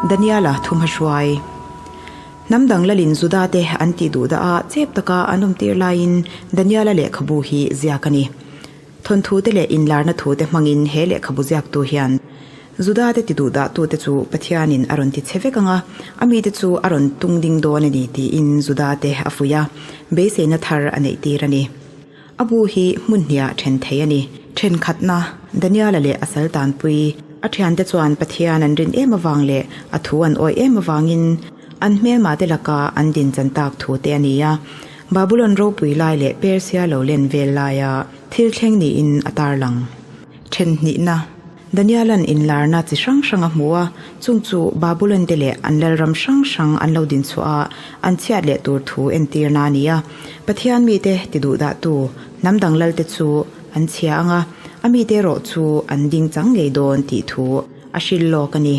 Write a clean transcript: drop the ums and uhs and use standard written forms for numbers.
Daniela thumhahruai. Hnam dang lalin Juda-te an tih duh dah a, chep taka an awmtir laiin Daniela lehkhabu hi ziak a ni. Thawnthute leh inlarna thute hmangin he lehkhabu ziaktu hian Juda-te ti duh dahtute chu Pathianin a rawn ti che vek ang a, a mite chu a rawn tung ding dawn a ni tiin Juda-te a fuih a, beiseina thar a neihtir a ni. A bu hi hmun hniah then thei a ni. Thenkhatna, Daniela leh a sal tanpui, a thiante chuan Pathian an rin em avang leh a thu an awih em avangin an hmelmate laka an din chan tak thu te a ni a. Babulon ropui lai leh Persia lo len vel laia thil thleng niin a tarlang. Thenhnihna, Daniela'n inlarna chi hrang hrang a hmu a, chung chu Babulon te leh an lalram hrang hrang an lo din chhuah a, an chhiat leh tur thu entirna a ni a. Pathian mite ti duhdahtu hnam dang lalte chu an chhia ang a, a mite erawh chu an ding chang ngei dawn tih thu a hrilh lawk a ni.